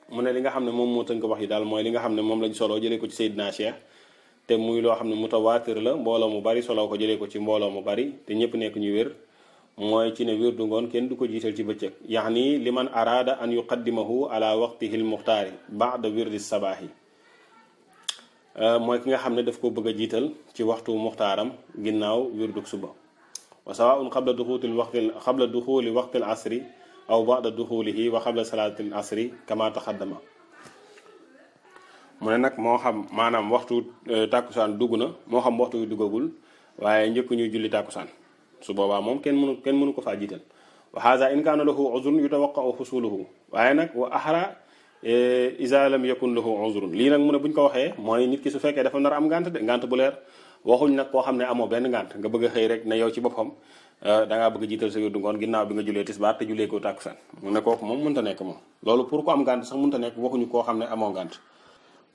mu ne li nga xam ne moom moo tënk wax yi daal mooy li nga xam ne moom lañ solo jëlee ko ci Seydina Cheikh te muy loo xam ne mutawaatir la mbooloo mu bari solo ko jëlee ko ci mbooloo mu bari te ñëpp nekk ñu wér mooy ci ne wirdu ngoon kenn du ko jiital ci bëccëg yaani liman araada an yuqaddimahu ala waqtihi almuxtaari baada wirdi sabaahi mooy ki nga xam ne daf ko bëgg a jiital ci waxtu muxtaaram ginnaaw wirdug suba wa sawaun qabla duxuli waqti al asri aw ba'da duxulihi wa qabla salaati al asri kama taxaddama mu ne nag moo xam maanaam waxtu tàkkusaan dugg na moo xam waxtu yu duggagul waaye njëkk ñuy julli tàkkusaan su boobaa moom kenn mënu ko faa jiital wa haza in kaana lahu uzrun yutawaqqa'u xusuluhu waaye nag wa ahra iza lam yakun lahu uzrun lii nag mu ne bu ñu ko waxee mooy nit ki su fekkee dafa nar am ngànt de ngànt bu leer waxuñ nag koo xam ne amoo benn ngànt nga bëgg a xëy rek ne yow ci boppam dangaa bëgg a jiital sa wirdu ngoon ginnaaw bi nga julee tisbaar te julee ko tàkkusaan mu ne kooku moom mënta nekk moom loolu pour ko am ngànt sax mënta nekk waxuñu koo xam ne amoo ngànt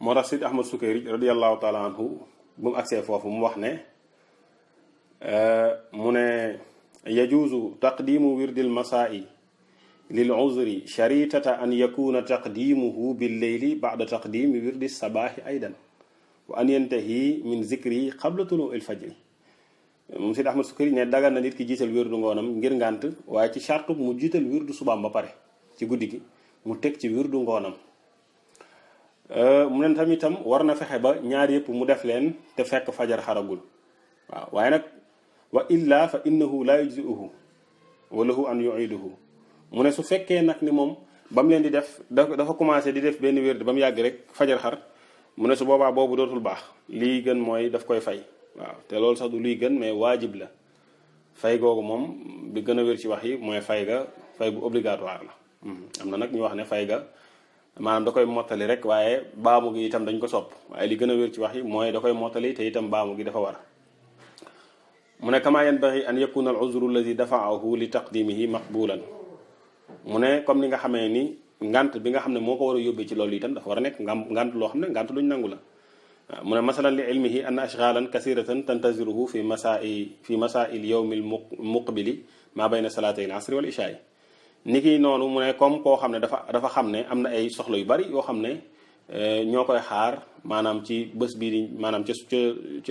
moo tax Sidi Ahmad Sukayri radiyallahu taala anhu bu mu agsee foofu mu wax ne mu ne yajuuzu taqdimu wirdil masaa'i lil uzri sharitata an yakuna taqdimuhu bil leyli ba'da taqdimi wirdi sabaahi aydan wa an yantahi min zikri qabla tulu il fajri moom Sidi Ahmad Sukayri ne dagan na nit ki jiital wirdu ngoonam ngir ngànt waaye ci chartu mu jiital wirdu subaam ba pare ci guddi gi mu teg ci wirdu ngoonam mu ne tamitam war na fexe ba ñaar yëpp mu def leen te fekk fajar xaragul waaw waaye nag wa illa fa innahu la yujzi'uhu wa lahu an yu'iduhu mu ne su fekkee nag ni moom ba mu leen di def dafa commencé di def benn wird ba mu yàgg rek fajar xar mu ne su boobaa boobu dootul baax lii gën mooy daf koy fay waaw te loolu sax du luy gën mais waajib la fay googu moom bi gën a wér ci wax yi mooy fay ga fay bu obligatoire la am na nag ñu wax ne fay ga maanaam da koy mottali rek waaye baamu gi itam dañ ko sopp waaye li gën a wér ci wax yi mooy da koy mottali te itam baamu gi dafa war mu ne kama yanbaghi an yakuna al uzru alladi dafa'ahu li taqdimihi maqbulan mu ne comme ni nga xamee ni ngant bi nga xam ne moo ko war a yóbbee ci loolu itam dafa war a nekk ngant loo xam ne ngant luñ nangu la mu ne masalan li ilmihi anna ashghalan kasiratan tantaziruhu fi masaa'il yawmi al muqbili ma bayna salatay al asri wal isha'i ni ki noonu mu ne comme koo xam ne dafa xam ne am na ay soxla yu bari yoo xam ne ñoo koy xaar maanaam ci bés bii di maanaam ci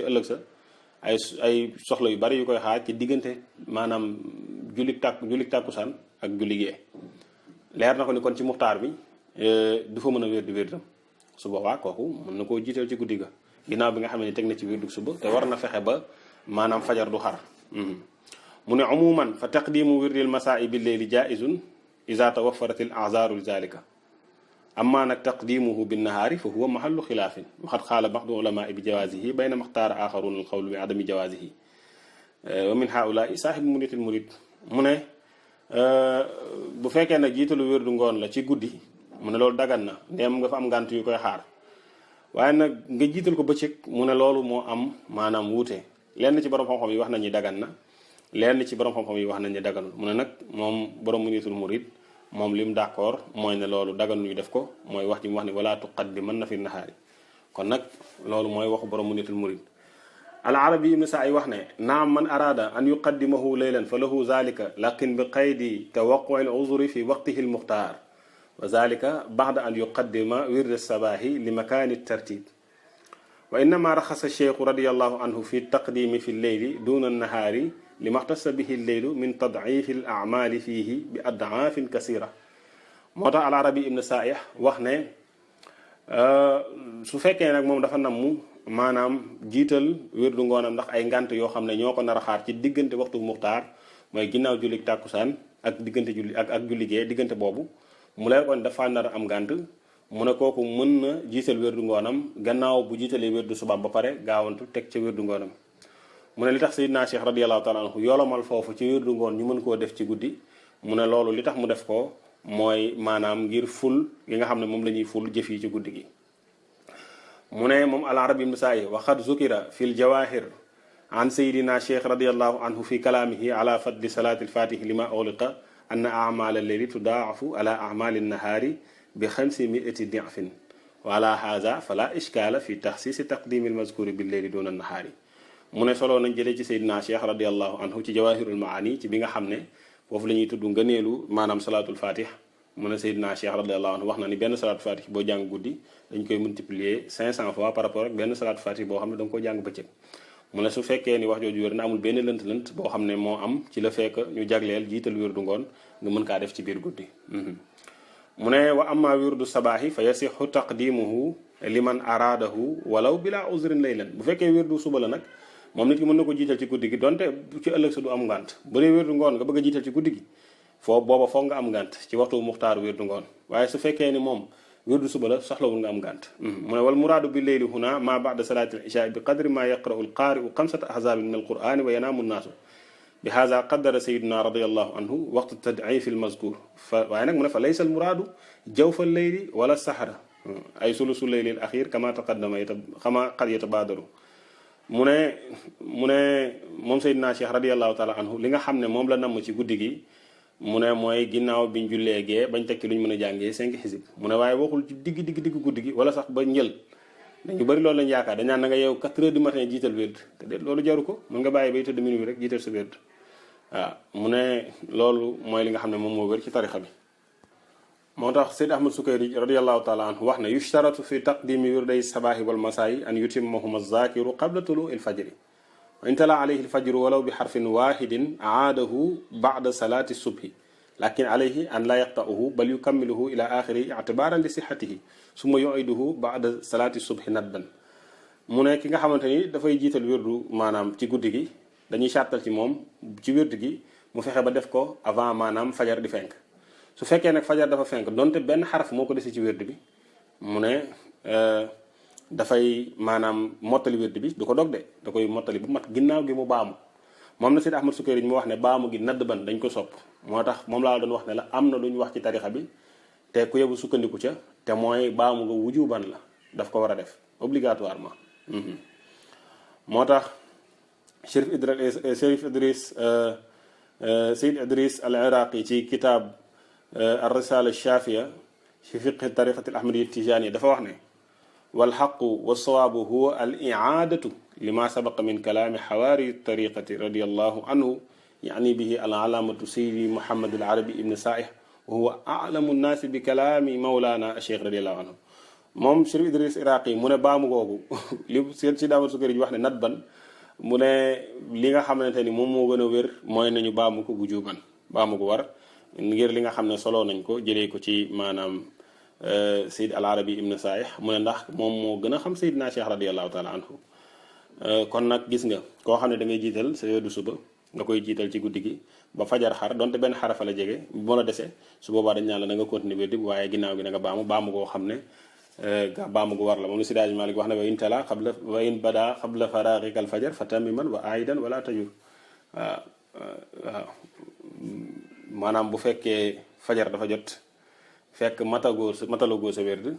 ëllëg sa ay soxla yu bari yu koy xaar ci diggante maanaam jullik tàkkusaan ak julli gee leer na ko ni kon ci muxtaar bi du fa mën a wér di wérdam su boobaa kooku mën na koo jiital ci guddi ga ginnaaw bi nga xam ne teg na ci wérdu suba te war na fexe ba maanaam fajar du xar mu ne umuman fa taqdimu wirdil masaa'i bil leyli jaizun iza tawaffaratil a'zaru li zalika amma nag taqdimuhu bin nahaari fa huwa mahallu xilaafin waxat xaala ba'du ulamaai bi jawazihi bayna maxtaara axaruna al qawlu bi adami jawazihi wa min haulaai saahibu muniyatil murid mu ne bu fekkee nag jiitalu wérdu ngoon la ci guddi mu ne loolu dagan na ndeem nga fa am ngànt yu koy xaar waaye nag nga jiital ko bëccëg mu ne loolu moo am maanaam wuute lenn ci borom xam-xam yi wax nañu dagan na lenn ci borom xam-xam yi wax nañu daganul mu ne nag moom borom muniyatul murid moom lim d'accord mooy ne loolu daganul ñu def ko mooy wax ji mu wax ne wala tuqaddimanna fi nahaari kon nag loolu mooy waxu borom muniyatul murid al arabi ibn sa'i wax ne naam man araada an yuqaddimahu laylan fa lahu zalika lakin bi qaydi tawaqqu'i al uzri fi waqtihi al muxtaar wa zalika ba'da an yuqaddima wirda sabahi li makani tartib wa innama raxasa cheikhu radiyallahu anhu fi taqdimi fi lleyli duna nahaari li maxtasa bihi lleylu min tad'ifi al a'mali fihi bi ad'afin kasira moo tax al arabi ibn sa'i wax ne su fekkee nag moom dafa namm maanaam jiital wérdu ngoonam ndax ay ngant yoo xam ne ñoo ko nar a xaar ci diggante waxtu muxtaar mooy ginnaaw julli tàkkusaan ak diggante julli ak julli gee diggante boobu mu leer ko ne dafa nar a am ngant mu ne kooku mën na jiital wérdu ngoonam gannaaw bu jiitalee wérdu subaam ba pare gaawantu teg ca wérdu ngoonam mu ne li tax Seydina Cheikh radiyallahu taala anhu yoolamal foofu ci wérdu ngoon ñu mën koo def ci guddi mu ne loolu li tax mu def ko mooy maanaam ngir ful gi nga xam ne moom la ñuy ful jëf yi ci guddi gi mu ne moom al arabi ibn sa'i wa qad zukira fi l jawahir an sayidina cheikh radiallahu anhu fi kalaamihi ala fadli salati lfatihi lima ughliqa anna a'mal al-layli tudaafu ala a'mal an-nahari bi 500 di'fin wa ala hadha fala ishkala fi takhsis taqdim al-mazkur bil-layli duna an-nahari mu ne soloo nañ jëlee ci sayidina cheikh radiallahu anhu ci jawahirul maani ci bi nga xam ne foofu la ñuy tudd ngëneelu maanaam salaatul fatih mu ne Seydina Cheikh radiyallahu anhu wax na ni benn salaatu fatih boo jàng guddi dañ koy multiplier 500 fois par rapport ak benn salaatu fatih boo xam ne da nga ko jàng bëccëg. mu ne su fekkee ni wax jooju wér na amul benn lënt-lënt boo xam ne moo am ci la fekk ñu jagleel jiital wirdu ngoon nga mën kaa def ci biir guddi. mu ne wa amma wirdu sabaahi fa yasixu taqdimuhu liman araadahu walaw bila uzrin laylan bu fekkee wirdu suba la nag moom nit ki mën na ko jiital ci guddi gi donte ci ëllëg sa du am ngànt bu dee wirdu ngoon nga bëgg a jiital ci guddi gi foofu booba foog nga am ngànt ci waxtu muxtaaru wirdu ngoon waaye su fekkee ni moom wirdu suba la soxlawul nga am ngànt. mu ne wal muraadu bi leyli huna ma ba'da salaati al ishaa bi qadri ma yaqra'u al qaari'u xamsata ahzaabin min al qur'ani wa yanaamu nnaasu bi haza qaddara sayiduna radiallahu anhu waxtu tad'iif al mazkur fa waaye nag mu ne fa laysa al muraadu jawfa al leyli wala saxara ay sulusu leyli al axir kama taqaddama kama qad yatabaadaru mu ne moom sayiduna cheikh radiallahu taala anhu li nga xam ne moom la namm ci guddi gi mu ne mooy ginnaaw biñ jullee gee bañ tekki lu ñu mën a jàngee 5 xisib mu ne waaye waxul ci digg guddi gi wala sax ba njël dañu bëri loolu lañ yaakaar dañ naan na nga yow 4 heures du matin jiital wérd te de loolu jaru ko mën nga bàyyi bay tëdd minuit rek jiital sa wérd waaw mu ne loolu mooy li nga xam ne moom moo wér ci tarixa bi. moo tax Seyd Ahmad Sukayri radiallahu taala anhu wax ne yushtaratu fi taqdimi wirday sabaahi wal masaayi an yutimmahuma zakiru qabla tulu il fajri wa in tala alayhi alfajru walaw bi xarfin wahidin aadahu bada salaati subhi lakin alayhi an la yaqta'uhu bal yukammiluhu ila axiri ictibaran li sixatihi summa yuiduhu bada salaati subhi nadban. mu ne ki nga xamante ni dafay jiital wirdu maanaam ci guddi gi dañuy sàttal ci moom ci wirdu gi mu fexe ba def ko avant maanaam fajar di fenk su fekkee nag fajar dafa fenk donte benn xaraf moo ko dese ci wirdu bi mu ne dafay maanaam mottali wirdu bi du ko dog de da koy mottali bu mat ginnaaw gi mu baamu. moom na Seydi Ahmad Sukayri mu wax ne baamu gi nadd ban dañ ko sopp moo tax moom laa doon wax ne la am na lu ñu wax ci tarixa bi te ku yebu sukkandiku ca te mooy baamu nga wujuban la daf ko war a def obligatoirement. moo tax Chérif Idris Seyd Idris al Iraqi ci kitaab ar risala shafiya fi fiqhi tariqati al ahmadiyya tijaniya dafa wax ne wal xaqu wa sawaabu huwa al i'aadatu lima sabaqa min kalaami xawaari tariqati radiallahu anhu yaani bihi al alaamatu saydi Muhammad al Arabi ibn Saih wa huwa a'lamu nnaasi bi kalaami mawlaana cheikh radiallahu anhu. moom Chérif Idris Iraqi mu ne baamu googu li seen si Ahmad Sukayri wax ne nat ban mu ne li nga xamante ni moom moo gën a wér mooy nañu baamu ko wujuban baamu ko war ngir li nga xam ne solo nañ ko jëlee ko ci maanaam Sayyid al Arabi ibn Saih mu ne ndax moom moo gën a xam Sayyidina Cheikh radiyallahu taala anhu. kon nag gis nga koo xam ne da ngay jiital sa wirdu suba nga koy jiital ci guddi gi ba fajar xar donte benn xarafa la jege moo la dese su boobaa dañ naan la da nga continuer wirdu bi waaye ginnaaw gi da nga baamu koo xam ne baamu gu war la moom la Seydi Malik wax ne wa in tala xabla wa in bada xabla faraaqika al fajar fa tamiman wa aidan wala tajur waaw maanaam bu fekkee fajar dafa jot fekk matalagoo sa wérd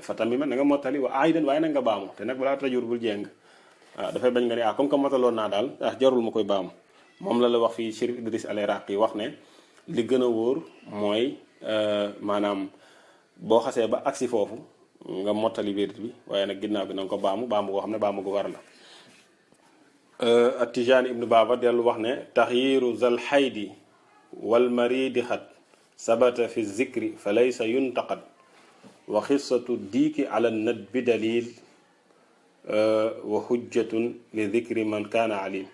fa tamiman na nga mottali wa aidan waaye nag nga baamu te nag wala tajur bul jéng waaw dafay bañ nga ne comme que mataloon naa daal jarul ma koy baamu. moom la wax fii Chérif Idris al Iraqi wax ne li gën a wóor mooy maanaam boo xasee ba agsi foofu nga mottali wérd bi waaye nag ginnaaw gi na nga ko baamu koo xam ne baamu gu war la. At-Tijani ibnu Baba dellu wax ne taxyiru zal xaydi wal maridi xat sabata fi zikri fa laysa yuntaqad wa xissatu diiki ala nadbi dalil wa hujjatun li zikri man kaana alim.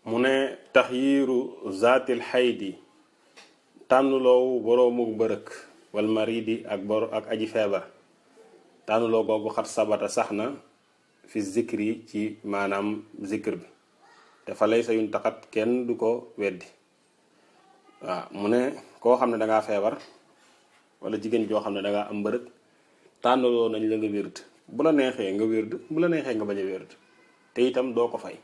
mu ne taxyiru zaatil xaydi tànnuloowu boroomu bërëk wal maridi ak aji feebar tànnuloo googu xat sabata sax na fi zikri ci maanaam zikr bi te fa lay sa yun taxat kenn du ko weddi. waaw mu ne koo xam ne dangaa feebar wala jigéen joo xam ne dangaa am mbërëk tànnuloo nañ la nga wérd bu la neexee nga wérd bu la neexee nga bañ a wérd te itam doo ko fay.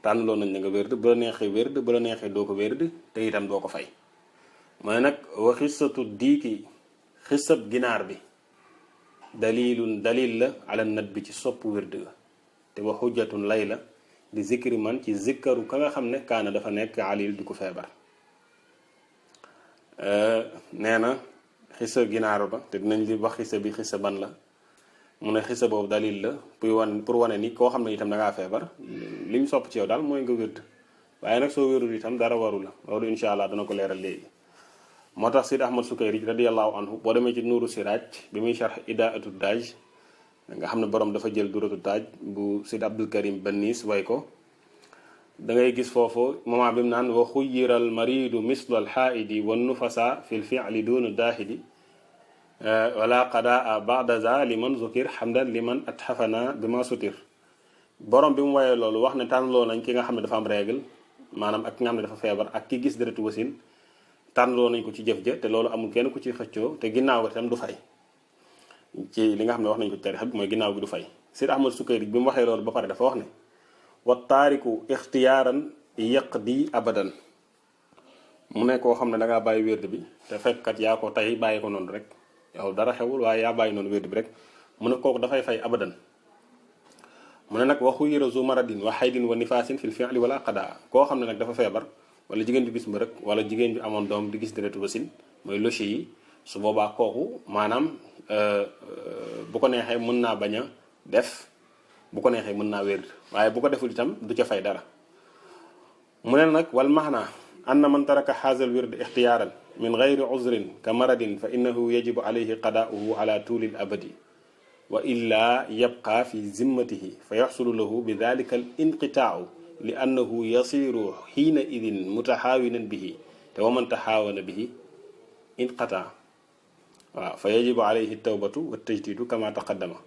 tànnloo nañ la nga wérd bu la neexee wérd bu la neexee doo ko wérd te itam doo ko fay. mooy nag wa xissatu diiki xissab ginaar bi dalil la ala nat bi ci sopp wérd ga te wa xujjatun lay la di zikri man ci zikkaru ka nga xam ne kaana dafa nekk alil di ko feebar. nee na xissa ginaar ba te dinañ li wax xissa bi xissa ban la mu ne xissa boobu dalil la pour wane ni koo xam ne itam da ngaa feebar li ñu sopp ci yow daal mooy nga wérd waaye nag soo wérul itam dara waru la loolu incha allah dana ko leeral léegi. moo tax Sidi Ahmad Sukayri radiyallahu anhu boo demee ci Nuuru Siraaj bi muy sharh Idaatu Daaj nga xam ne borom dafa jël Duratu Daaj bu Sidi Abdul Karim Bannis way ko da ngay gis foofu moment bi mu naan wa xuyyiral maridu mislu alxaaidi wa nufasa fi lfiili duna daahidi wala qadaa bada za liman zukir hamdan liman atxafana bi ma sutir borom bi mu wayee loolu wax ne tànnloo nañ ki nga xam ne dafa am règle maanaam ak ki nga xam ne dafa feebar ak ki gis deretu wasin tànnloo nañ ko ci jëf ja te loolu amul kenn ku ci xëccoo te ginnaaw ga itam du fay ci li nga xam ne wax nañ ko ci tarixa bi mooy ginnaaw gi du fay. Sidi Ahmad Sukayri bi mu waxee loolu ba pare dafa wax ne wa taariku ixtiyaaran yaqdi abadan mu ne koo xam ne da ngaa bàyyi wérd bi te fekkkat yaa ko tey bàyyi ko noonu rek yow dara xewul waaye yaa bàyyi noonu wérd bi rek mu ne kooku dafay fay abadan. mu ne nag waxu yëra zu maradin wa xaydin wa nifaasin fil fi'li wala qadaa koo xam ne nag dafa feebar wala jigéen bi gis mbërëk wala jigéen bi amoon doom di gis deretu wasin mooy loché yi su boobaa kooku maanaam bu ko neexee mën naa bañ a def bu ko neexee mën naa wér waaye bu ko deful itam du ca fay dara. mu ne nag wal maxna anna man taraka haazal wird ixtiyaaran min gayri uzrin ka maradin fa innahu yajibu alayhi qadaa'uhu ala tuulil abadi wa illa yabqa fi zimmatihi fa yaxsulu lahu bi dalika al inqitaau li annahu yasiru xiina idin mutaxaawinan bihi te wa man taxaawana bihi inqata waaw fa yajibu alayhi tawbatu wa tajdidu kama taqaddama.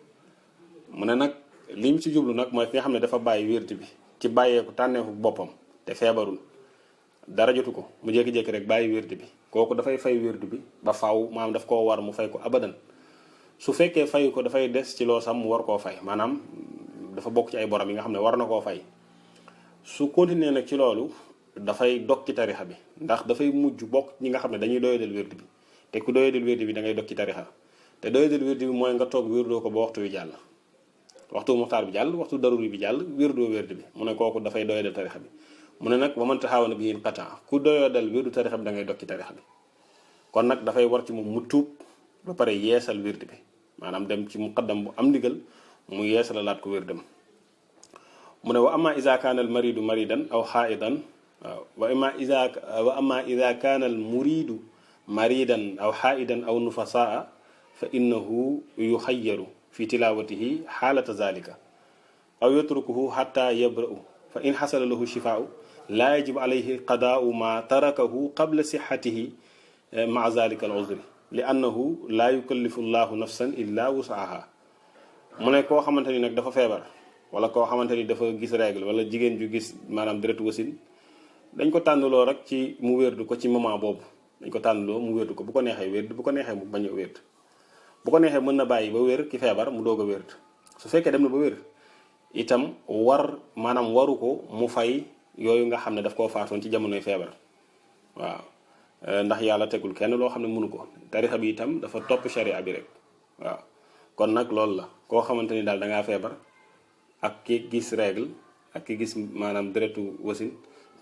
mu ne nag lim ci jublu nag mooy ki nga xam ne dafa bàyyi wérd bi ci bàyyeeku tànneefu boppam te feebarul dara jotu ko mu jékki-jékki rek bàyyi wérd bi kooku dafay fay wérd bi ba faaw maanaam daf koo war mu fay ko abadan. su fekkee fayu ko dafay des ci loo sam mu war koo fay maanaam dafa bokk ci ay borom yi nga xam ne war na koo fay. su continuer nag ci loolu dafay dog ci tarixa bi ndax dafay mujj bokk ñi nga xam ne dañuy doyadal wérd bi te ku doyadal wérd bi da ngay dog ci tarixa te doyadal wérd bi mooy nga toog wérdoo ko ba waxtu wi jàll waxtu muxtaar bi jàll waxtu daruri bi jàll wérdoo wérd bi mu ne kooku dafay doyadal tarixa bi. mu ne nag wa man taxaawana bihi inqata ku doyadal wérdu tarixa bi da ngay dog ci tarixa bi kon nag dafay war ci moom mu tuub ba pare yeesal wérd bi maanaam dem ci muqaddam bu am ndigal mu yeesal laat ko wérdam. mu ne wa ama ida kaana al maridu maridan aw xaaidan waaw wa ama ida kaana al muridu maridan aw xaaidan aw nufasaa fa innahu yuxayyaru fi tilawatihi xaalata zalika aw yatrukuhu xata yabra'u fa in xasala lahu shifaau laa yajib alayhi qadaau ma tarakahu qabla sixatihi maa zalika al uzri li annahu laa yukallifu llahu nafsan illa wusaaha. mu ne koo xamante ni nag dafa feebar wala koo xamante ni dafa gis règle wala jigéen ju gis maanaam deretu wasin dañ ko tànnloo rek ci mu wérdu ko ci moment boobu dañ ko tànnloo mu wérdu ko bu ko neexee wérd bu ko neexee mu bañ a wérd bu ko neexee mën na bàyyi ba wér ki feebar mu doog a wérd su fekkee dem na ba wér itam maanaam waru ko mu fay yooyu nga xam ne daf koo faatoon ci jamonoy feebar waaw ndax yàlla tegul kenn loo xam ne mënu ko tarixa bi itam dafa topp sharia bi rek waaw. kon nag loolu la koo xamante ni daal da ngaa feebar ak ki gis règle ak ki gis maanaam deretu wasin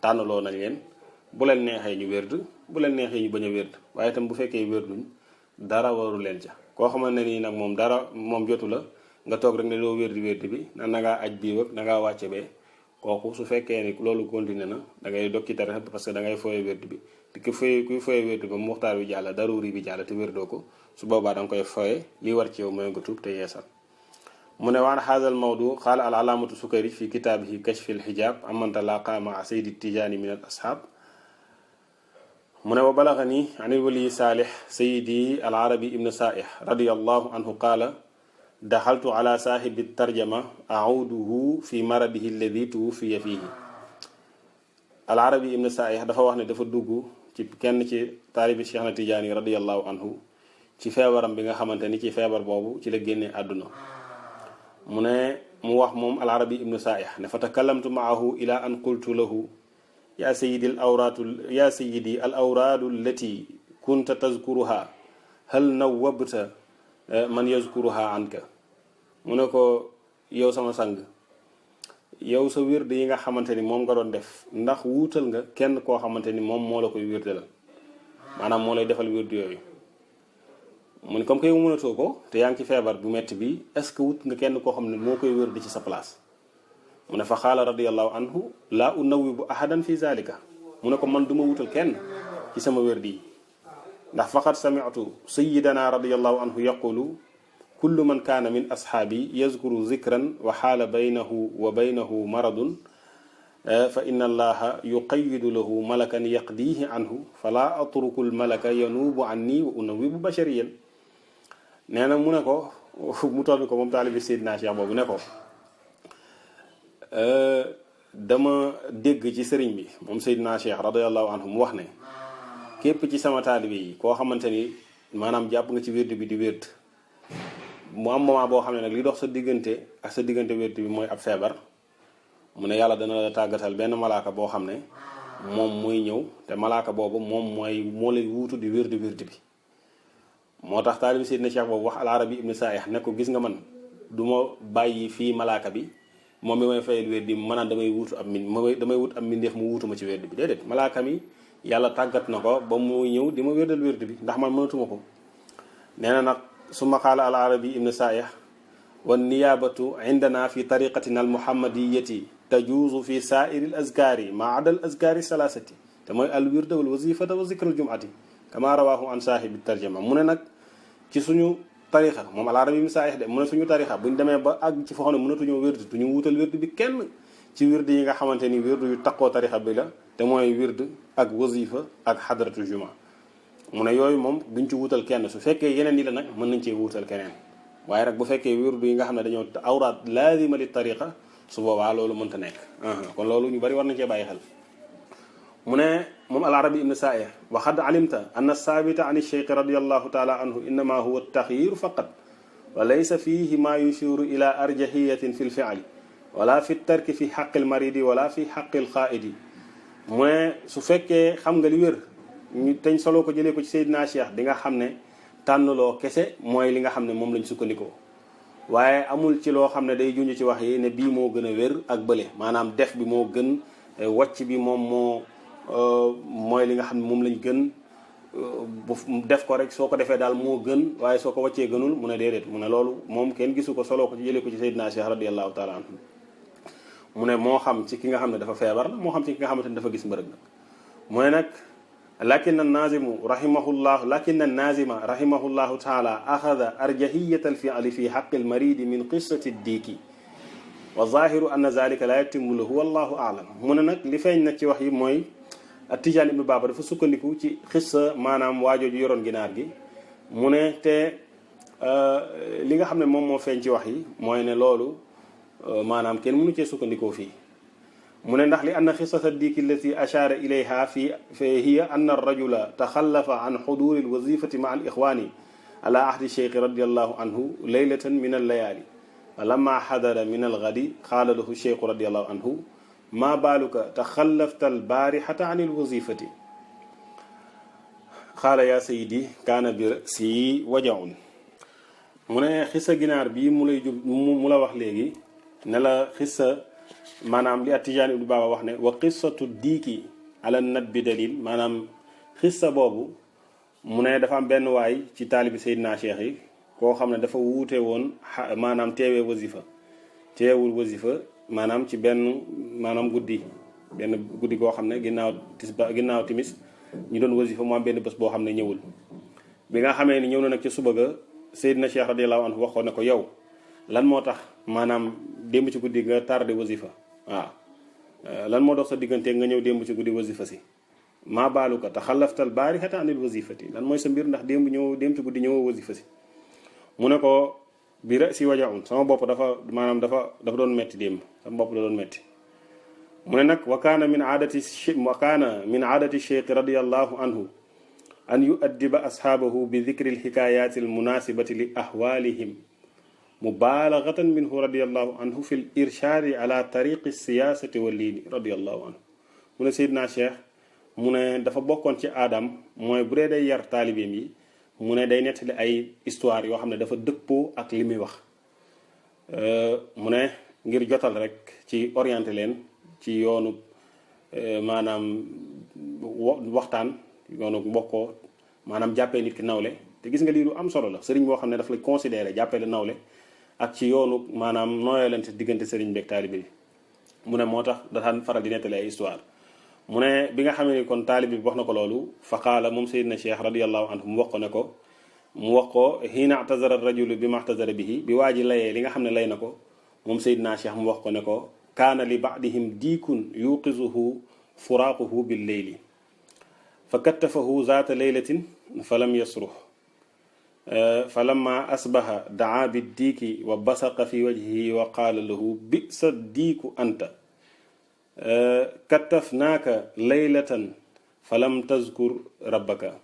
tànnaloo nañ leen bu leen neexee ñu wérd bu leen neexee ñu bañ a wérd waaye itam bu fekkee wérduñ dara waru leen ca. koo xamante nii nag moom dara moom jotu la nga toog rek ne loo wérdi bi nan na ngaa aj bii ak da ngaa wàcce bee kooku su fekkee ni loolu continué na da ngay dog ci tarixa bi parce que da ngay fooye wérd bi te kuy fooye wérd ba muxtaar bi jàll daruri bi jàll te wérdoo ko su boobaa da nga koy fooye lii war ci yow mooy nga tuub te yeesal. mu ne waan haazal mawdu qaala al alaamatu Sukayri fi kitaabihi kashfi al xijaab amman talaqa maa saydi tijaani min al ashaab. mu ne wa balagani an il waliyi saalih sayidi al arabi ibn saaih radiyallahu anhu qaala daxaltu ala saahibi tarjama auduhu fi maradihi alladi tuwuffiya fihi. al arabi ibn saaih dafa wax ne dafa dugg ci kenn ci taalibi Cheikh na Tijaani radiyallahu anhu ci feebaram bi nga xamante ni ci feebar boobu ci la génnee àdduna. mu ne mu wax moom al arabi ibn saaih ne fa takallamtu maahu ila an qultu lahu yaa sayidi al awraadu allati kunta tazkuruha hal nawwabta man yazkuruha anka. mu ne ko yow sama sang yow sa wird yi nga xamante ni moom nga doon def ndax wuutal nga kenn koo xamante ni moom moo la koy wirdalal maanaam moo lay defal wird yooyu. mu ne comme que yow mënatoo ko te yaa ngi ci feebar bu metti bi est-ce que wut nga kenn koo xam ne moo koy wird ci sa place. mu ne fa xaala radiallahu anhu laa unawibu ahadan fi zalika mu ne ko man du ma wutal kenn ci sama wérdi yi ndax faqad sami'tu sayidana radiallahu anhu yaqulu kullu man kaana min ashaabi yazkuru zikran wa xaala baynahu wa baynahu maradun fa inna allaha yuqayidu lahu malakan yaqdihi anhu fala atruku lmalaka yanuubu anni wa unawibu bashariyan nee na mu ne ko mu toll ko moom taalibi Seydina Cheikh boobu ne ko dama dégg ci sëriñ bi moom Seydina Cheikh radiallahu anhu mu wax ne képp ci sama taalibe yi koo xamante ni maanaam jàpp nga ci wérd bi di wérd mu am moment boo xam ne nag li dox sa diggante ak sa diggante wérd bi mooy ab feebar mu ne yàlla dana la tàggatal benn malaaka boo xam ne moom muy ñëw te malaaka boobu moom moo lay wuutu di wérd bi moo tax taalibi Seydina Cheikh boobu wax al arabi ibn saih ne ko gis nga man du ma bàyyi fii malaaka bi moom mi may fayal wérd bi maanaam damay wut ab mbindeef mu wuutu ma ci wérd bi déedéet malaaka mi yàlla tàggat na ko ba muy ñëw di ma wérdal wérd bi ndax man mënatuma ko nee na nag summa qaala al arabi ibn saih wan niyaabatu indana fi tariqatina al muhammadiyati tajuuzu fi saairi al azkaari ma ada al azkaari salaasati te mooy al wirda wal wazifata wa zikra al jumati kama rawaahu an saahibi tarjama mu ne nag ci suñu tarixa moom al arabi ibn saih de mu ne suñu tarixa buñ demee ba àgg ci foo xam ne mënatuñoo wérd duñu wutal wérd bi kenn ci wird yi nga xamante ni wird yu takkoo tarixa bi la te mooy wird ak wazifa ak xadratu juma mu ne yooyu moom duñ ci wutal kenn su fekkee yeneen yi la nag mën nañ cee wutal keneen waaye nag bu fekkee wird yi nga xam ne dañoo awraat laazima li tariqa su boobaa loolu mënta nekk kon loolu ñu bari war nañ cee bàyyi xel mu ne moom al arabi ibn saih wa qad alimta anna saabita an cheikh radiallahu taala anhu innama huwa taxyiru faqat wa laysa fihi ma yushiru ila arjahiyatin fi lfiali wala fi tarki fi xaqil maridi wala fi xaqil xaaidi mu ne su fekkee xam nga li wér ñu teñ solo ko jëlee ko ci Seydina Cheikh di nga xam ne tànnloo kese mooy li nga xam ne moom lañ sukkandikoo waaye amul ci loo xam ne day junj ci wax yi ne bii moo gën a wér ak bële maanaam def bi moo gën wàcc bi moom mooy li nga xam ne moom lañ gën bu def ko rek soo ko defee daal moo gën waaye soo ko wàccee gënul mu ne déedéet mu ne loolu moom kenn gisu ko solo ko ci jëlee ko ci Seydina Cheikh radiyallahu taala anhu mu ne moo xam ci ki nga xam ne dafa feebar la moo xam ci ki nga xamante ne dafa gis mbërëg nag mu ne nag lakin an-nazimu rahimahullahu taala axada arjahiyat al-fi'li fi xaqi al-maridi min qissati ad-diiki wa zahiru anna zalika la yatimu lahu wallahu a'lam mu ne nag li feeñ nag ci wax yi mooy Tijaan ibnu Baaba dafa sukkandiku ci xissa maanaam waajooju yoroon ginaar gi mu ne te li nga xam ne moom moo feeñ ci wax yi mooy ne loolu maanaam kenn mënu cee sukkandikoo fii mu ne ndax li anna xissata diiki allati ashaara ilayha fi hiya anna arrajula taxallafa an xuduri alwazifati ma al ixwaani ala ahdi cheikh radiallahu anhu leylatan min allayaali wa lamma xadara min algadi qaala lahu cheikh radiallahu anhu ma baaluka taxallafta albaarixata an alwazifati qaala yaa sayidi kaana bi rasi wajaun mu ne xissa ginaar bii mu la wax léegi ne la xissa maanaam li Tijaan ibnu Baaba wax ne wa qissatu diiki ala nat bi dalil maanaam xissa boobu mu ne dafa am benn waay ci taalibi Seydina Cheikh yi koo xam ne dafa wuute woon maanaam teewul wasifa maanaam ci benn maanaam guddi goo xam ne ginnaaw timis ñu doon wasifa mu am benn bés boo xam ne ñëwul bi nga xamee ni ñëw na nag ci suba ga Seydina Cheikh radiyallahu anhu waxoon ne ko yow lan moo tax maanaam démb ci guddi nga tardé wasifa waaw lan moo dox sa diggante nga ñëw démb ci guddi wasifa si maa baaluka taxallaftal baarixata anil wasifati lan mooy sa mbir ndax démb ci guddi ñëwoo wasifa si mu ne ko bi ra si wajaun sama bopp dafa doon metti démb sama bopp da doon metti mu ne nag wa kaana min aadati cheikh radiallahu anhu an yuaddiba ashaabahu bi dikri alxikaayaati almunasibati li ahwaalihim mubaalaghatan minhu radiallahu anhu fi l irshaadi ala tariqi siyaasati wa liini radiallahu anhu mu ne Seydina Cheikh mu ne dafa bokkoon ci aadam mooy bu dee day yar taalibeem yi mu ne day nettali ay histoire yoo xam ne dafa dëppoo ak li muy wax mu ne ngir jotal rek ci orienté leen ci yoonu maanaam waxtaan yoonu mbokkoo maanaam jàppee nit ki nawle te gis nga lii lu am solo la sëriñ boo xam ne daf la considéré jàppee la nawle ak ci yoonu maanaam nooyalante diggante sëriñ beeg taalibe bi mu ne moo tax daan faral di nettali ay histoire mu ne bi nga xamee ni kon taalib bi wax na ko loolu fa qaala moom Seydina Cheikh radiyallahu anhu mu wax ko xiina atazara rajulu bi ma atazara bihi bi waa ji layee li nga xam ne lay na ko moom Seydina Cheikh mu wax ko ne ko kaana li baadihim diikun yuqisuhu furaaquhu bil leyli fa kattafahu zaata leylatin fa lam yasruh fa lamma asbaha daa bi diiki wa basaqa fi wajhihi wa qaala lahu bisa diiku anta kattafnaaka leylatan fa lam tazkur rabbaka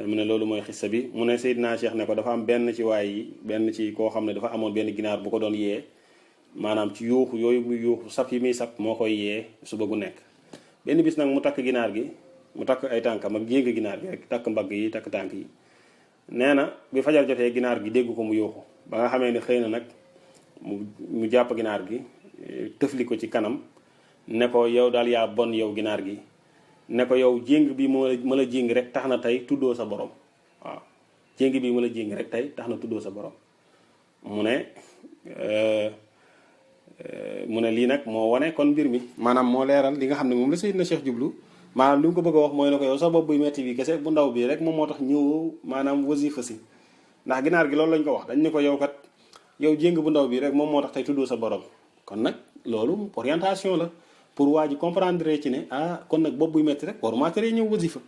mu ne loolu mooy xissa bi mu ne Seydina Cheikh ne ko dafa am benn ci waay yi benn ci koo xam ne dafa amoon benn ginaar bu ko doon yee maanaam ci yuuxu yooyu muy yuuxu sab yi muy sab moo koy yee suba gu nekk benn bis nag mu takk ginaar gi mu takk ay tànkam ak jéng ginaar gi rek takk mbagg yi takk tànk yi nee na bi fajar jotee ginaar gi dégg ko mu yuuxu ba nga xamee ne xëy na nag mu jàpp ginaar gi tëfli ko ci kanam ne ko yow daal yaa bon yow ginaar gi ne ko yow jéng bi ma la jéng rek tax na tey tuddoo sa borom waaw jéng bi ma la jéng rek tey tax na tuddoo sa borom mu ne lii nag moo wane kon mbir mi maanaam moo leeral li nga xam ne moom la Seydina Cheikh jublu maanaam li mu ko bëgg a wax mooy ne ko yow sa bopp buy metti bi kese bu ndaw bii rek moom moo tax ñëw maanaam wasifa si ndax ginaar gi loolu lañ ko wax dañ ne ko yow kat yow jéng bu ndaw bii rek moom moo tax tey tuddoo sa borom kon nag loolu orientation la pour waa ji comprendre ci ne kon nag bopp buy metti rek waruma tere ñëw wasifa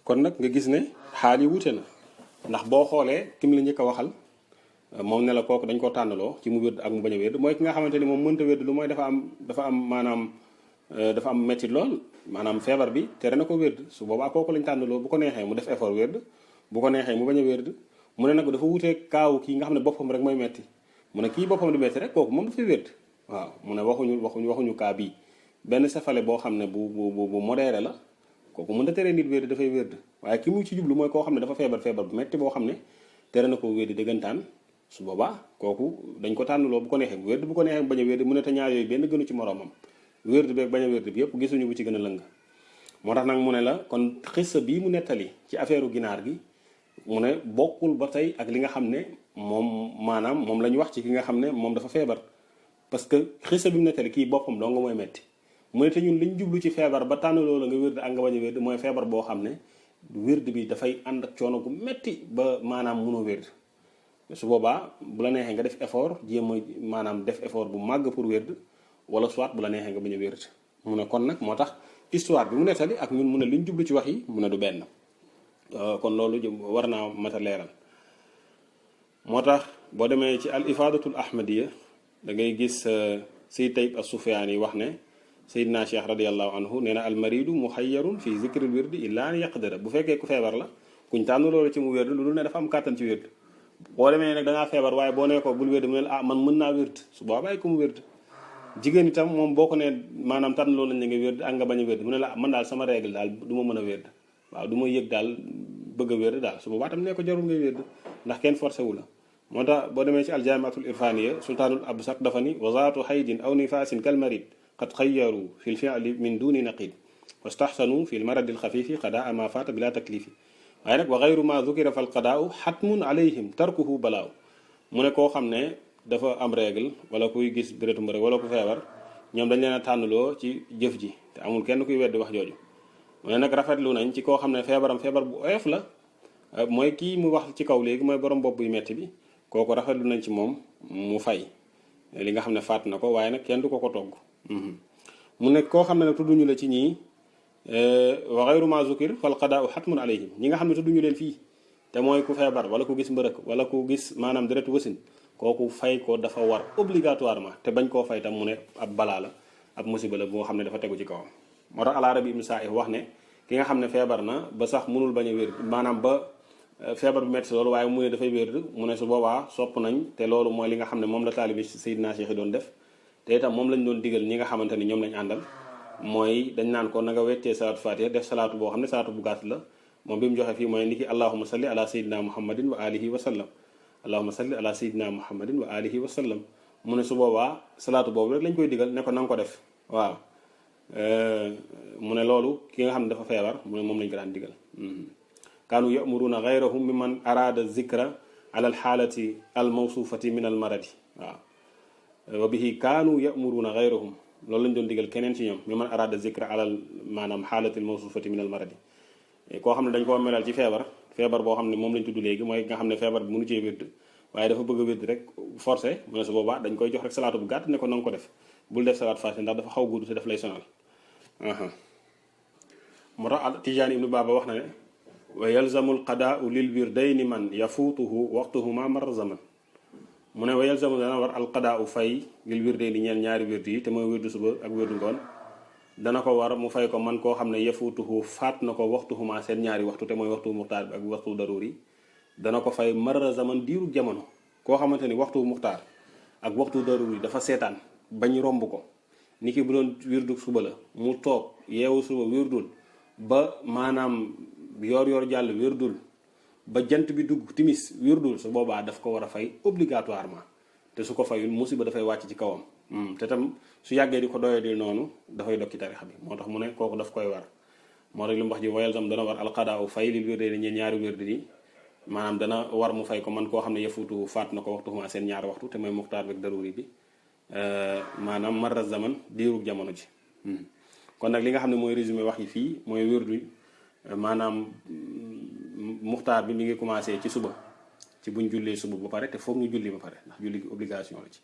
kon nag nga gis ne xaal yi wute na ndax boo xoolee kim la njëkk a waxal moom ne la kooku dañ ko tànnaloo ci mu wérd ak mu bañ a wérd mooy ki nga xamante ni moom mënta wérd lu mooy dafa am maanaam dafa am métti lool maanaam feebar bi tere na ko wérd su boobaa kooku lañ tànnaloo bu ko neexee mu def effort wérd bu ko neexee mu bañ a wérd mu ne nag dafa wutee kaaw kii nga xam ne boppam rek mooy metti mu ne kii boppam di metti rek kooku moom dafay wérd waaw mu ne waxuñu kaa bii benn safale boo xam ne bu modéré la kooku mënta tere nit wérd dafay wérd waaye ki mu ci jublu mooy koo xam ne dafa feebar bu metti boo xam ne tere na ko wérd dëggantaan su boobaa kooku dañ ko tànnaloo bu ko neexee bu wérd bu ko neexee bañ a wérd mu ne te ñaar yooyu benn gënu ci moroomam wérd beeg bañ a wérd bi yëpp gisuñu bu ci gën a lëng moo tax nag mu ne la kon xissa bii mu nettali ci affaire ginaar gi mu ne bokkul ba tey ak li nga xam ne moom la ñu wax ci ki nga xam ne moom dafa feebar parce que xissa bi mu nettali kii boppam doo nga mooy metti mu ne te ñun liñ jublu ci feebar ba tànnaloo la nga wérd ak nga bañ a wérd mooy feebar boo xam ne wérd bi dafay ànd ak coono gu metti ba maanaam munoo wérd su boobaa bu la neexee nga def effort jéem a maanaam def effort bu màgg pour wérd wala soit bu la neexee nga bañ a wérd mu ne kon nag moo tax histoire bi mu nettali ak ñun mu ne liñ jublu ci wax yi mu ne du benn kon loolu war naa mat a leeral moo tax boo demee ci al ifadatul ahmadiya da ngay gis Sayyid Tayyib as-Sufyaan yi wax ne Seydina Cheikh radiallahu anhu nee na al maridu muxayyarun fi zikril wirdi illa an yaqdara bu fekkee ku feebar la kuñ tànn loolu ci mu wérd lu dul ne dafa am kàttan ci wérd boo demee nag da ngaa feebar waaye boo nee ko bul wérd mu ne man mën naa wérd su boobaa bàyyi ko mu wérd jigéen itam moom boo ko nee maanaam tànn loolu lañ la nga wérd ak nga bañ a wérd mu ne la man daal sama règle daal du ma mën a wérd waaw du ma yëg daal bëgg a wérd daal su boobaa tam nee ko jarul ngay wérd ndax kenn forcé wu la moo tax boo demee ci aljamiatul irfaniya sultaanul absak dafa ni wazaatu xaydin aw nifaasin kal marid qad xayyaru fi l fi'li min duni naqid wastaxsanu fi l maradi l xafifi qadaa ma faata bila taklifi waaye nag wa gayru ma dukira fal qadaau xatmun alayhim tarkuhu balaaw mu ne koo xam ne dafa am règle wala kuy gis déretu mbërëg wala ku feebar ñoom dañ leen a tànnaloo ci jëf ji te amul kenn kuy weddi wax jooju mu ne nag rafetlu nañ ci koo xam ne feebar bu oyof la mooy kii mu wax ci kaw léegi mooy borom bopp buy metti bi kooku rafetlu nañ ci moom mu fay li nga xam ne faat na ko waaye nag kenn du ko togg mu ne koo xam ne nag tudduñu la ci ñii wa ghayru ma zukir fal qadaa'u hatmun alayhim ñi nga xam ne tudduñu leen fii te mooy ku feebar wala ku gis mbërëk wala ku gis maanaam deretu wasin kooku fay ko dafa war obligatoirement te bañ koo fay tam mu ne ab balaa la ab musiba la boo xam ne dafa tegu ci kawam moo tax al-Arabi ibn Sa'ih wax ne ki nga xam ne feebar na ba sax mënul bañ a wér maanaam ba feebar bu metti loolu waaye mu ne dafay wér mu ne su boobaa sopp nañ te loolu mooy li nga xam ne moom la taalibi Seydina Cheikh yi doon def te itam moom lañ doon digal ñi nga xamante ni ñoom lañ àndal mooy dañ naan ko na nga weccee salaatu fatiha def salaatu boo xam ne salaatu bu gàtt la moom bi mu joxe fii mooy ni ki allahuma salli ala sayyidina muhammadin wa alihi wa sallam allahuma salli ala sayyidina muhammadin wa alihi wa sallam mu ne su boobaa salaatu boobu rek lañ koy digal ne ko na nga ko def waaw mu ne loolu ki nga xam ne dafa feebar mu ne moom lañ ko daan digal kaanu yamuruna gayrahum mimman arada zikra ala alxaalati almawsufati min almaradi waaw wa bihi kaanu ya'muruuna gayrahum loolu lañ doon digal keneen ci ñoom mi man arada zikra alal maanaam xaalatil mawsufati min al maradi koo xam ne dañ koo melal ci feebar boo xam ne moom lañ tudd léegi mooy nga xam ne feebar bi mënu cee wérd waaye dafa bëgg a wérd rek forcé mu ne su boobaa dañ koy jox rek salaatu bu gàtt ne ko na nga ko def bul def salaat faasi ndax dafa xaw gudd te daf lay sonal moo tax Tijaani ibnu Baaba wax na ne wa yalzamul qadaau lil wirdayni man yafuutuhu waqtuhuma marra zaman mu ne wa yalzamu dana war al qadaau fay lil wirdayni ñeel ñaari wird yi te mooy wirdu suba ak wirdu ngoon dana ko war mu fay ko man koo xam ne yafuutuhu faat na ko waxtuhuma seen ñaari waxtu te mooy waxtu muxtaar bi ak waxtu daruri dana ko fay marra zaman diiru jamono koo xamante ni waxtu muxtaar ak waxtu daruri dafa seetaan bañ romb ko ni ki bu doon wirdu suba la mu toog yeewu suba wirdul ba maanaam yor jàll wirdul ba jant bi dugg timis wirdul su boobaa daf ko war a fay obligatoirement te su ko fayul musiba dafay wàcc ci kawam te tam su yàggee di ko doyee di noonu dafay dokki tarixa bi moo tax mu ne kooku daf koy war moo tax li mu wax ji wayal sam dana war alqadaa fay li wérdee ne ñeen ñaari wérdi yi maanaam dana war mu fay ko man koo xam ne yëfutu faat na ko waxtu xuma seen ñaari waxtu te mooy muxtaar beeg daruri bi maanaam marra zaman diirug jamono ji kon nag li nga xam ne mooy résumé wax yi fii mooy wérdu maanaam muxtaar bi mi ngi commencé ci suba ci buñ jullee suba ba pare te foog ñu julli ba pare ndax julli gi obligation la ci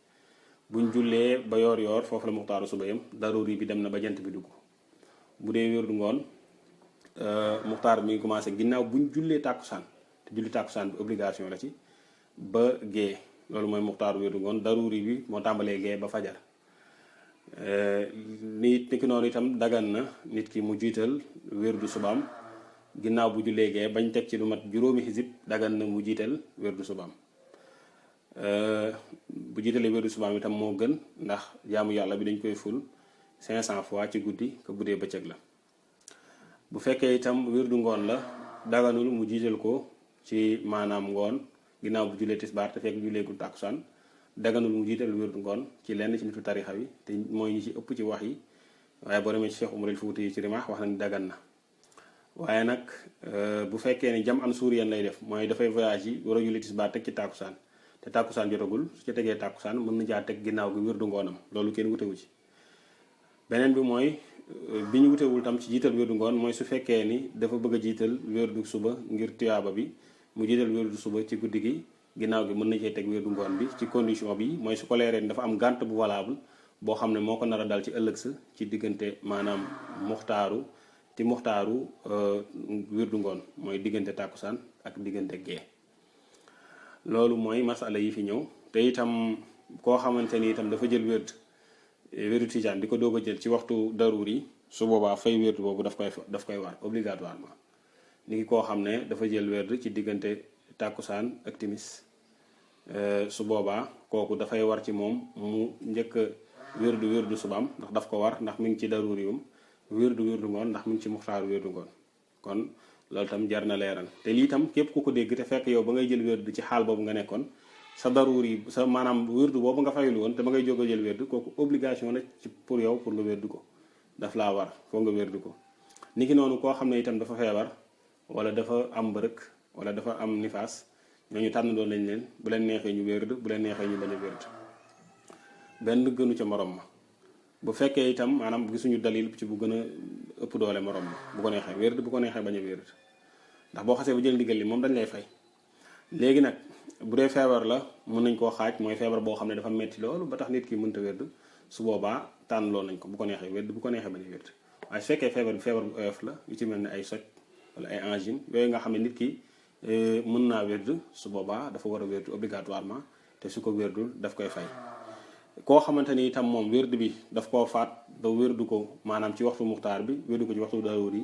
buñ jullee ba yoor foofu la muxtaaru suba yam daruri bi dem na ba jant bi dugg bu dee wérdu ngoon muxtaar bi mi ngi commencé ginnaaw buñ jullee tàkkusaan te julli tàkkusaan bi obligation la ci ba gée loolu mooy muxtaaru wérdu ngoon daruri bi moo tàmbalee gée ba fajar nit ki noonu itam dagan na nit ki mu jiital wérdu subaam ginnaaw bu jullee gee bañ teg ci lu mat juróomi xisib dagan na mu jiital wérdu subaam bu jiitalee wérdu subaam itam moo gën ndax jaamu yàlla bi dañ koy ful 500 fois ci guddi ko bu dee bëccëg la bu fekkee itam wérdu ngoon la daganul mu jiital ko ci maanaam ngoon ginnaaw bu jullee tisbaar te fekk julleegul tàkkusaan daganul mu jiital wérdu ngoon ci lenn ci nitu tarixa bi te mooy ñi ci ëpp ci wax yi waaye boo demee ci Cheikh Umarul Fuuti yi ci rimaax wax nañ dagan na waaye nag bu fekkee ne jam an suuriyan lay def mooy dafay voyage yi war a julli tisbaar teg ci tàkkusaan te tàkkusaan jotagul su ci tegee tàkkusaan mën na caa teg ginnaaw gi wérdu ngoonam loolu kenn wutewu ci beneen bi mooy bi ñu wutewul tam ci jiital wérdu ngoon mooy su fekkee ni dafa bëgg a jiital wérdu suba ngir tuyaaba bi mu jiital wérdu suba ci guddi gi ginnaaw gi mën na cee teg wérdu ngoon bi ci condition bi mooy su ko leeree dafa am gànt bu valable boo xam ne moo ko nar a dal ci ëllëg sa ci diggante maanaam muxtaaru wérdu ngoon mooy diggante tàkkusaan ak diggante gee loolu mooy masala yi fi ñëw te itam koo xamante ni itam dafa jël wérdu tijaan di ko doog a jël ci waxtu daruri su boobaa fay wérdu boobu daf koy war obligatoirement ni ki koo xam ne dafa jël wérdu ci diggante tàkkusaan ak timis su boobaa kooku dafay war ci moom mu njëkk wérdu subaam ndax daf ko war ndax mi ngi ci daruriwum wérdu ngoon ndax mi ngi ci muxtaaru wérdu ngoon kon loolu tam jar na leeral te lii tam képp ku ko dégg te fekk yow ba ngay jël wérdu ci xaal boobu nga nekkoon sa daruri sa maanaam wérdu boobu nga fayul woon te ba ngay jóg a jël wérdu kooku obligation la ci pour yow pour nga wérdu ko daf laa war foo nga wérdu ko niki noonu koo xam ne itam dafa feebar wala dafa am bërëk wala dafa am nifaas ñooñu tànn doon lañ leen bu leen neexee ñu wérd bu leen neexee ñu bañ a wérd benn gënu ca morom ma bu fekkee itam maanaam gisuñu dalil ci bu gën a ëpp doole morom ma bu ko neexee wérd bu ko neexee bañ a wérd ndax boo xasee bu jël ndigal li moom dañ lay fay léegi nag bu dee feebar la mën nañ koo xaaj mooy feebar boo xam ne dafa metti loolu ba tax nit ki mënta wérd su boobaa tànn loolu nañ ko bu ko neexee wérd bu ko neexee bañ a wérd waaye su fekkee feebar bu oyof la yu ci mel ne ay soj wala ay angine yooyu nga xam ne nit ki mën naa wérdu su boobaa dafa war a wérdu obligatoirement te su ko wérdul daf koy fay koo xamante ni itam moom wérdu bi daf koo faat ba wérdu ko maanaam ci waxtu muxtaar bi wérdu ko ci waxtu daruur yi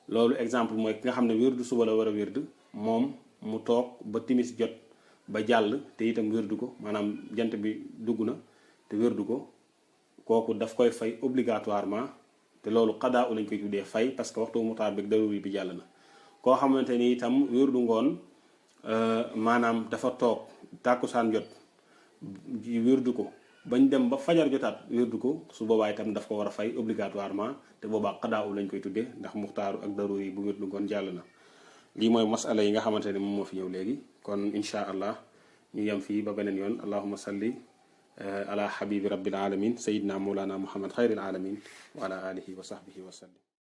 loolu exemple mooy ki nga xam ne wérdu suba la war a wérdu moom mu toog ba timis jot ba jàll te itam wérdu ko maanaam jant bi dugg na te wérdu ko kooku daf koy fay obligatoirement te loolu xadaa u lañ koy tuddee fay parce que waxtu muxtaar bi daruur yi bi jàll na koo xamante ni itam wérdu ngoon maanaam dafa toog tàkkusaan jot wérdu ko bañ dem ba fajar jotaat wérdu ko su boobaa itam daf ko war a fay obligatoirement te boobaa xadaa u lañ koy tuddee ndax muxtaaru ak daruur yi bu wérdu ngoon jàll na lii mooy masala yi nga xamante ne moom moo fi ñëw léegi kon insha allah ñu yem fii ba beneen yoon allahumma salli ala habibi rabbil alamin sayidina mawlana muhammad xayril alamin wa ala alihi wa sahbihi wa sallim